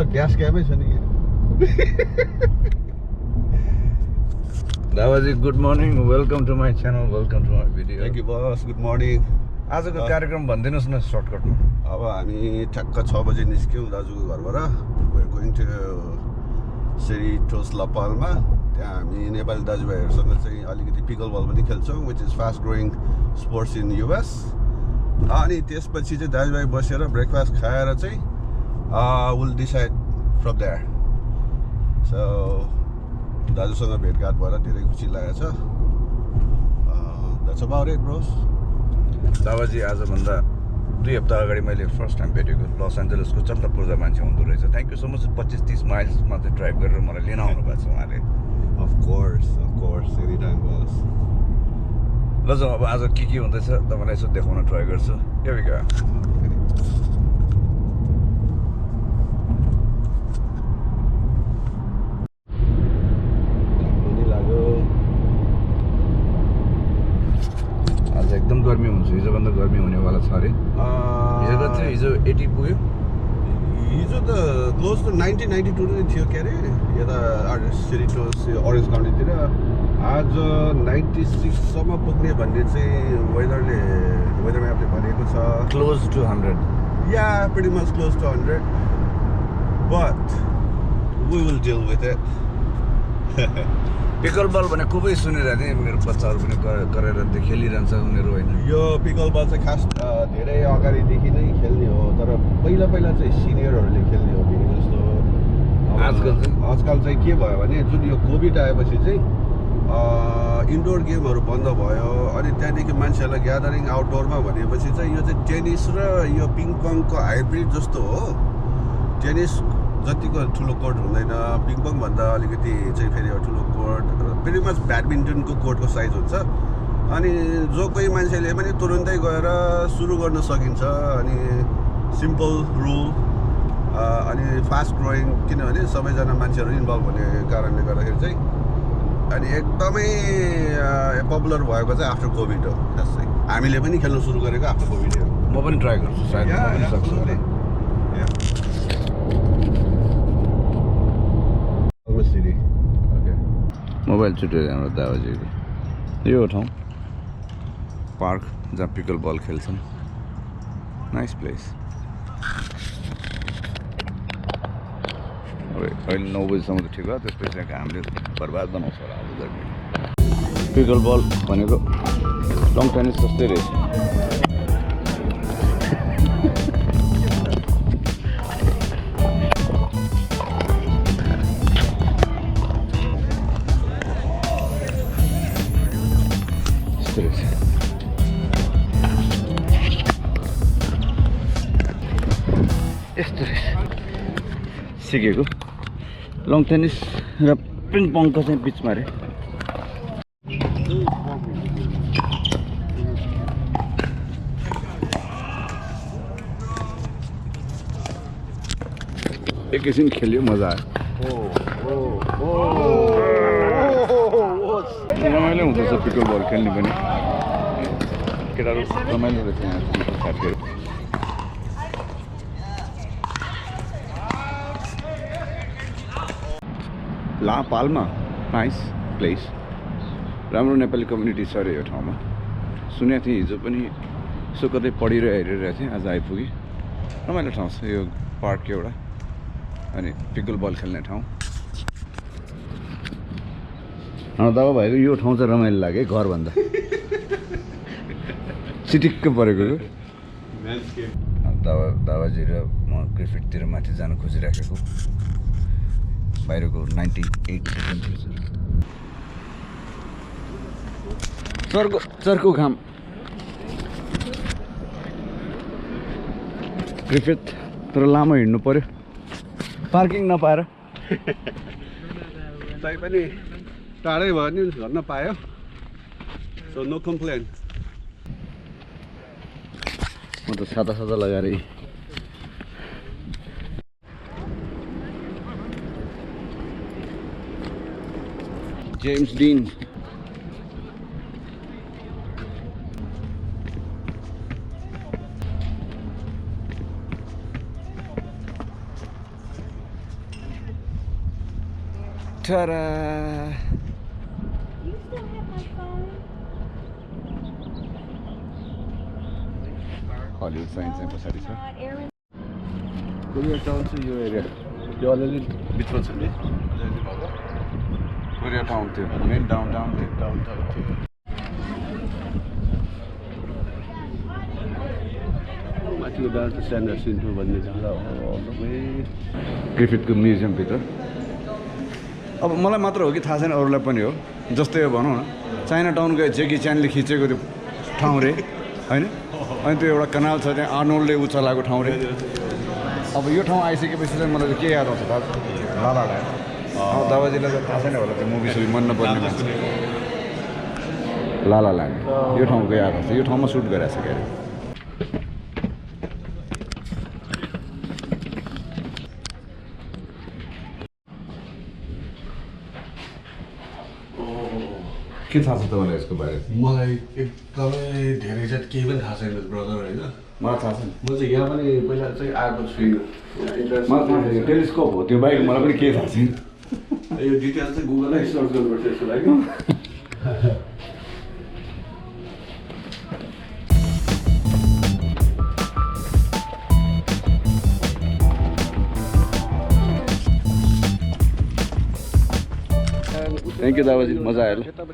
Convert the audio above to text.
त ड्यास क्यामै छ नि दावाजी good morning welcome to my channel welcome to my video thank you बस गुड मर्निङ आजको कार्यक्रम भनिदिनुहोस् न सर्टकटमा अब हामी ठ्याक्क 6 बजे निस्क्यौँ दाजुको घरबाट वेयर गोइङ टु सेरिटोस लपालमा त्यहाँ हामी नेपाली दाजुभाइहरूसँग चाहिँ अलिकति पिकल बल पनि खेल्छौँ which is fast growing sports in US अनि त्यसपछि चाहिँ दाजुभाइ बसेर ब्रेकफास्ट खाएर चाहिँ will decide from there so दाजुसँग भेटघाट भएर धेरै खुसी लागेको छ द्याट्स अबाउट इट ब्रोस दावाजी आजभन्दा 2 हप्ता अगाडि मैले फर्स्ट टाइम भेटेको लस एन्जलसको चन्द्रपूर्जा मान्छे हुँदो रहेछ थ्याङ्क यू सो मच 25-30 माइल्समा चाहिँ ड्राइभ गरेर मलाई लिन आउनु भएको छ उहाँले अफ कोर्स एनी टाइम बस ल जाउँ अब आज के हुँदैछ तपाईँलाई यसो देखाउन ट्राई गर्छु क्या एकदम गर्मी हुन्छ हिजोभन्दा गर्मी हुनेवाला छ अरे हिजो त थियो हिजो 80 पुग्यो हिजो त क्लोज टु 90-92 नै थियो के अरे यता सेरिटोस अरेन्ज काउन्टीतिर आज 96 सम्म पुग्ने भन्ने चाहिँ वेदर म्यापले भनेको छ close to 100 yeah pretty much close to 100 but we will deal with it pickleball भने खुबै सुनिरहेको थिएँ मेरो बच्चाहरू पनि गरेर खेलिरहन्छ उनीहरू होइन यो पिकल बल चाहिँ खास धेरै अगाडिदेखि नै खेल्ने हो तर पहिला चाहिँ सिनियरहरूले खेल्ने हो फेरि जस्तो आजकल चाहिँ के भयो भने जुन यो कोभिड आएपछि चाहिँ इन्डोर गेमहरू बन्द भयो अनि त्यहाँदेखि मान्छेहरूलाई ग्यादरिङ आउटडोरमा भनेपछि चाहिँ यो चाहिँ टेनिस र यो पिङ पङको हाइब्रिड जस्तो हो टेनिस जतिको ठुलो कोर्ट हुँदैन पिङ पङ भन्दा अलिकति चाहिँ फेरि ठुलो कोर्ट फेरि मच ब्याडमिन्टनको कोर्टको साइज हुन्छ अनि जो कोही मान्छेले पनि तुरुन्तै गएर सुरु गर्न सकिन्छ अनि सिम्पल रुल अनि फास्ट ग्रोइङ किनभने सबैजना मान्छेहरू इन्भल्भ हुने कारणले गर्दाखेरि चाहिँ अनि एकदमै पपुलर भएको चाहिँ आफ्टर कोभिड हो खास चाहिँ हामीले पनि खेल्न सुरु गरेको आफ्टर कोभिड हो म पनि ट्राई गर्छु सायद सक्छु मोबाइल छुट्यो हाम्रो दावाजीको यो ठाउँ पार्क जहाँ पिकल बल खेल्छन् नाइस प्लेस अब अहिले 9 बजीसम्म त ठिक हो त्यसपछि हामीले बर्बाद बनाउँछ होला अब गर्मी पिकल बल भनेको लङ टेनिस जस्तै रहेछ यस्तो रहेछ सिकेको लङ टेनिस र पिङ पङको चाहिँ बिचमा रे एकैछिन खेल्यो मजा आयो रमाइलो हुँदैछ पिकल बल खेल्ने पनि केटाहरू रमाइलो रहेछ यहाँ साथीहरू ला पाल्मा नाइस प्लेस राम्रो नेपाली कम्युनिटी छ अरे यो ठाउँमा सुनेको थिएँ हिजो पनि यसो कतै पढिरहेको हेरिरहेको थिएँ आज आइपुगेँ रमाइलो ठाउँ छ यो पार्क एउटा अनि पिकल बल खेल्ने ठाउँ दावा भाइको यो ठाउँ चाहिँ रमाइलो लाग्यो घरभन्दा चिटिक्क परेको दावाजी र म क्रिकेटतिर माथि जान खोजिराखेको बाहिरको 98 चर्को घाम क्रिकेट तर लामो हिँड्नु पर्यो पार्किङ नपाएर तै पनि टाढै भयो नि झर्न पायो सो नो कम्प्लेन म त सादा लगाएर जेम्स डिन टारा You still have my phone? Hollywood sign चाहिँ पछाडि छ Not Aaron. कोरिया टाउन चाहिँ यो एरिया त्यो अलिअलि बिचमा छ नि अलिअलि भएको कोरिया टाउन थियो मेन डाउन टाउन थियो टाउन टाउन थियो माथिको डान्स स्ट्यान्डर्ड सिन्टु भन्ने जग्गा हो ग्रिफिथको म्युजियमभित्र अब मलाई मात्र हो कि थाहा छैन अरूलाई पनि हो जस्तै हो भनौँ न चाइना टाउनको जेकी च्यानले खिचेको त्यो ठाउँ रे होइन अनि त्यो एउटा कनाल छ त्यहाँ आर्नोल्डले ऊ चलाएको ठाउँ रे अब यो ठाउँ आइसकेपछि चाहिँ मलाई के याद आउँछ दाजु लाला ल्यान्ड अब दाबाजीलाई त थाहा छैन होला त्यो मुभी सुभी मन नपर्ने मान्छे लाला ल्यान्ड यो ठाउँको याद आउँछ यो ठाउँमा सुट गरिरहेको छ क्या अरे के थाहा छ तपाईँलाई यसको बारेमा मलाई एकदमै धेरै चाहिँ केही पनि थाहा छैन ब्रदर होइन मलाई थाहा छैन म चाहिँ यहाँ पनि पहिला चाहिँ आएको छुइनँ मलाई थाहा छैन टेलिस्कोप हो त्यो बाहेक मलाई पनि केही थाहा छैन यो डिटेल्स चाहिँ गुगलमै सर्च गर्नुपर्छ यसको लागि थ्याङ्क यू दाबाजी मजा आयो ल